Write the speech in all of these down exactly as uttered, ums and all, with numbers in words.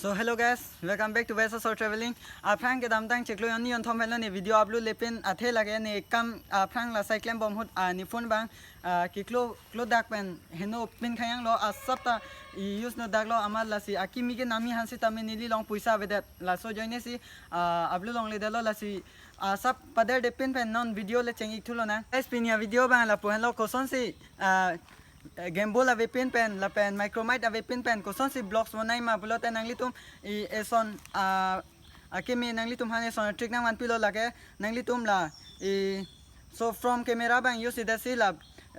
So hello guys, welcome back to West Asor Traveling. Aphrang kedamtang chiklo hini hini thom helo ne video upload lepin athe lake ne kam aphrang la cyclem bom ahut, ah, ne phone abang, ah, kiklo klo dak pen heno pin khayang lo, asap ta i use no dak lo amat lasi akimi ke nami hansi tame neli along poisa avedet, laso ajoine si, ah, upload longle detlo lasi, ah, asap pader de pin pen non video le cheng ik thu lonang. Guys, pini avideo abang lapu henlo, kosonsi, ah, eh, gimbal avepin pen lapen micro mic avepin pen kosonsi vlogs bonai ma pulote nanglitum i eson, ah, akimi nanglitum han eson trick nangvan pilo lake nanglitum la i so from camera abang use ida si la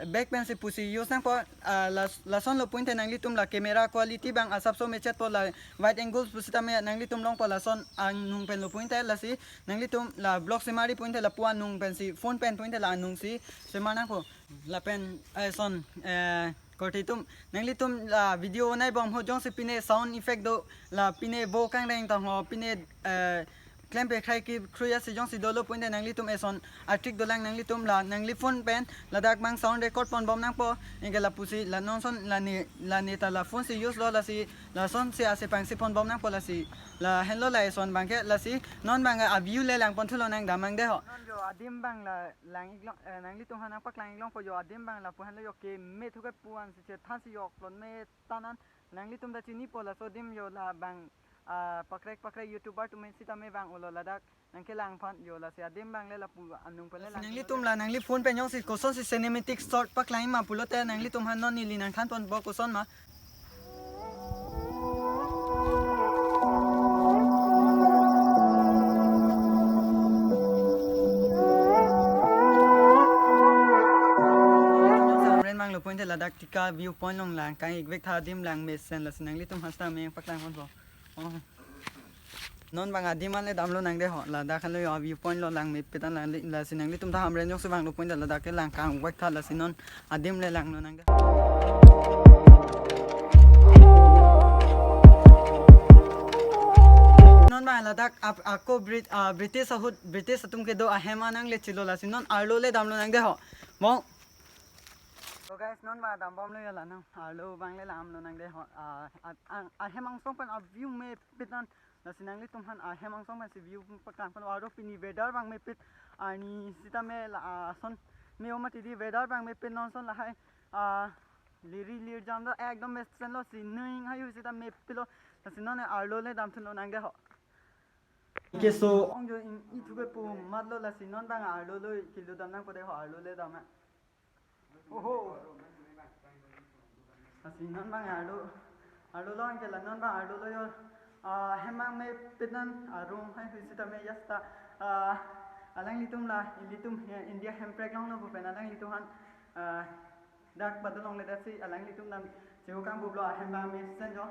back pen si pusi use nangpo, ah, la, lason lo puinte nanglitum la camera quality abang asapso mechet po, la wide angle pusitame nanglitum longpo, lason anung pen lo puinte lasi nanglitum la vlog semari puinte lapu anung pen si phone pen puinte la anung si semar nangpo. Lapen, eh, son, eh, korte atum, nanglitum la video nai bom ahut jongsi pine sound effect do, la pine bo kangreng tang ho, pine, eh, klempe khrai ki kruya si jongsi dolo puinte nanglitum eson a trick dolang, nanglitum la nangli phone pen ladak abang sound record pon bom nangpo, anke lapusi la non son la ne, la ne ta la phone si use lo lasi, lasonsi ase pang si pon bom nangpo lasi, la henlo la eson abangke lasi, non abang aview le lang pon thu lonang, damnang de ho. Non jo adim abang la lang ik long, eh, nanglitum han nangpaklang ik longpo, jo adim abang lapu henlo, jo keme thu ke puan si chethan si jo klon me tanan, nanglitum ta chinipo laso adim, jo la abang, ah, pakrek pakrek YouTuber atum sitame vang-olo ladak nangkelang aphan, jo lasi adim abang le lapu anung pen le lang. Nanglitum la nangli phone pen jongsi kosonsi cinematic shot paklang ma pulote nanglitum han non neli nangthan ponpo koson ma. Ren mang lo puinte ladak Tika view point along lang kang ik vek tha, adim lang mesen, lasi nanglitum han sitame paklang ponpo. Oh. Non abang adim an le dam lonang de ho, ladak henlo jo view point lo, lang mepet an lang li, lasi nanglitum ta Hamren jongsi vang lo puinte ladak ke lang kang vek tha, lasi non adim le lang lonang de. Non abang ladak ap-, ako Brit-, ah, British ahut, British atum kedo ahem an nangle chilo, lasi non arlo le dam lonang de ho. Bong. So guys, non abang dam bom lo jo la non arlo abang le lam lonang de ho. Ah, at-, ang, ahem angsong pen aview mepet an, lasi nanglitum han ahem angsong pen si view paklang pon, aro pini weather abang mepet, arni sitame la, ah, son me-o mati di, weather abang mepet, non son lahai, ah, liri lir jam do, ekdom mesen lo, si ning hayu sita mepet lo, lasi non arlo le dam thu lonang de ho. Keso ong jo in ithu ke pu mat lo, lasi non abang arlo lo kilo dam nangpo de ho, arlo le dam na. Oho. Lasi non abang arlo, arlo lo, anke la non abang arlo lo jo, ah, hem abang mepet an, ah, room hai hui sitame jasta, ah, alanglitum la, ilitum he, India hemprek along lo pu pen alanglitum han, ah, dak pado longledet si alanglitum dam cheo kang bublo, ahem abang mesen jo.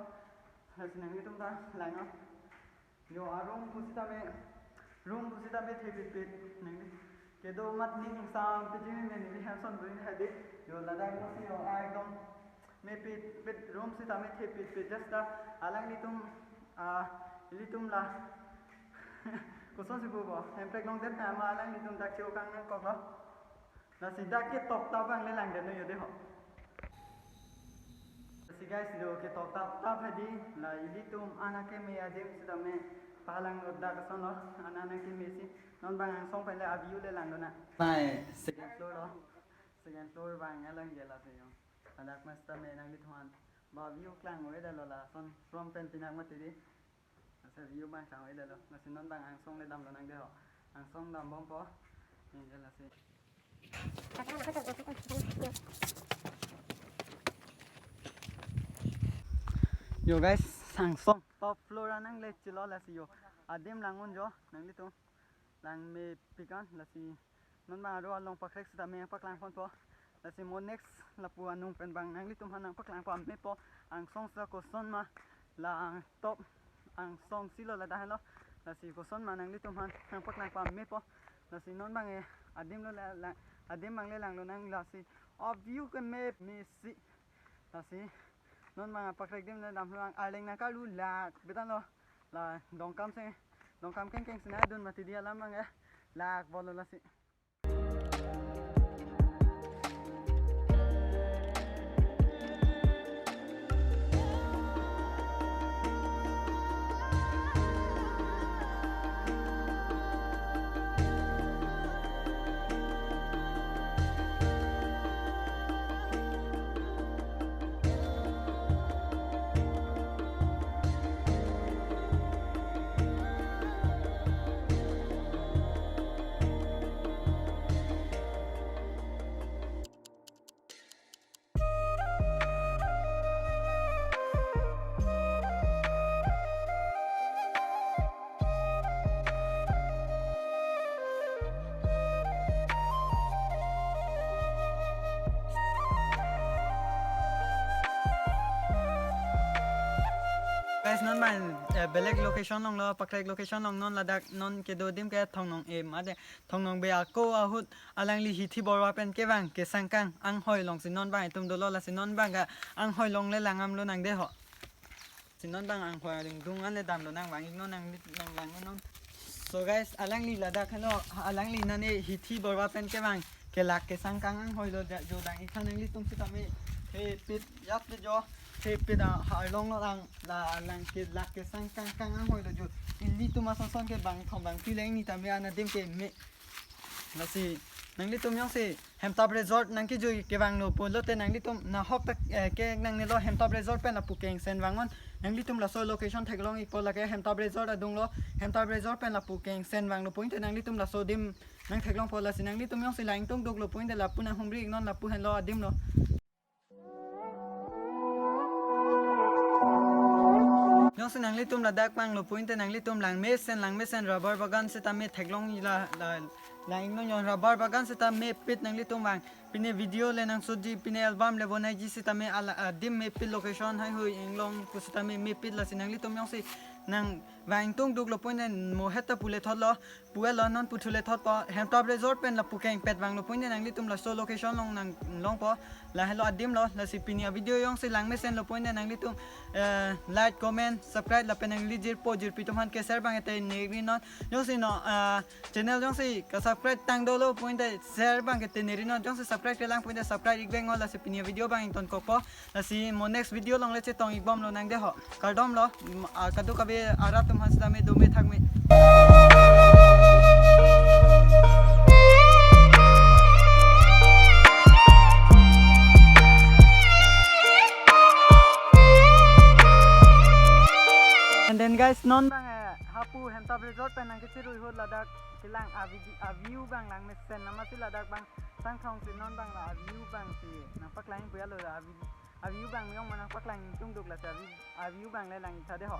Lasi nanglitum ta lang non. Jo, a room pusitame, room pusitame thepitpit. Nangli kedo amat ning ingsam piji me neli hem son bring hadi. Jo, ladak lo si jo, a ekdom mepitpit, room sitame thepitpit. Jasta alanglitum, ah, ilitum la kosonsi pupo, hemprek along det na ma alanglitum dak cheo kang nangkok lo. Lasi dak ke tokta abang le langdet noi jo de ho. Lasi guys, jo ke tokta tap hadi, la ilitum an akeme adim sitame palang lo, dak ason lo, an an akeme si. Non abang angsong pen le aview le lang lonang. Pai, second floor lo. Second floor abang alang je lasi jo. Ladak mas tame nanglitum an ba view klang oi da lo, lason from pen pinak mati di. Lasi view abang klang oi da lo. Lasi non abang angsong le dam lonang de ho. Angsong dam bompo. Ni je lasi. Jo guys, angsong top floor an nangle chilo lasi jo. Adim lang un jo, nanglitum. Lang mepik an, lasi non abang aro along pakrek sitame nangpaklang ponpo. Lasi mo next lapu anung pen abang nanglitum han nangpaklang pame po. Angsong sa koson ma, la top angsong si lo, ladak lo. Lasi koson ma nanglitum han nangpaklang pame po. Lasi non abang e adim lo la, la, adim abang le lang lonang, lasi a view ke me, mesi. Lasi non abang pakrek adim le dam lonang, arleng nangkarlu lak betan lo. La Dongkamseng, Dongkam kengkeng sina dun mati di alam abang e. Lak bolo lasi. Man, eh, belek location along lo, paklek location along non ladak non kedo adim ke Thongnong, eh, mate Thongnong Bey ako ahut alangli Hithi Borwa pen kevang kesangkang anghoi alongsi non bang itum dolo, lasi non bang ke anghoi along le lang-am lonang de ho. Si non bang anghoi adung dung an le damlo, nang vang-iknon, nang nang lang non. So guys, alangli ladak helo, alangli nane Hithi Borwa pen kevang kelak kesangkang anghoi lo, jo dang-ik tha nanglitum sitame. He pit yat pit jo. He pit a ha along lo lang, la lang kelak kesangkang kang anghoi lo jo. Ilitum ason son ke bangthom bangphli lang ni tame an adim ke me. Lasi nanglitum jongsi Hemtap Resort nangkejui kevanglo pulote nanglitum nahok ta, eh, ke nangnelo, Hemtap Resort pen lapu kengsen vangnon. Nanglitum laso location theklong-ikpo, lake Hemtap Resort adung lo. Hemtap Resort pen lapu kengsen vanglo pulote nanglitum laso adim nangtheklongpo, lasi nanglitum jongsi lang-ingtung duklo pulote lapu nanghumri-iknon, lapu henlo adim lo. Jongsi nanglitum ladak vanglo pulote nanglitum langmesen langmesen rubber bagan sitame theklong la la lang-iknon, rubber bagan sita mepit nanglitum vang. Pine video le nangshootji, pine album le bonaiji sitame ala adim mepit, location heihui inglong pu sitame mepit, lasi nanglitum jongsi nang vang-ingtung duklo pulote mo het ta pule thotlo. Puelo non puthule thotpo, Hemtap Resort pen lapu kengpet vanglo pulote nanglitum laso location along nang longpo, la helo adim lo. Lasi pini a video jongsi langmesenlo pulote nanglitum, eh, like, comment, subscribe lapen nangli jirpo jirpi atum aphan ke share bang ete neri non. Jongsi non, eh, channel jongsi ka subscribe tang dolo pulote share bang ete neri non. Jongsi subscribe kelang pulote subscribe-ik vangnon, lasi pini a video bang ingtonkokpo. Lasi mo next video along le chetong-ikbomlonang de ho. Kardom lo, mm, ah, kadokave arat atum aphan sitame dome thakme. And then guys, non bang, eh, hapu Hemtap Resort pen nangkechirui ahut ladak kelang a vidi-, a view bang langmesen, amatsi ladak bang Sangthong si non bang la a view bang si nangpaklang puya lo, a view, a view bang miyong ma nangpaklang tungduk, lasi a view, a view bang le lang-ik tha de ho.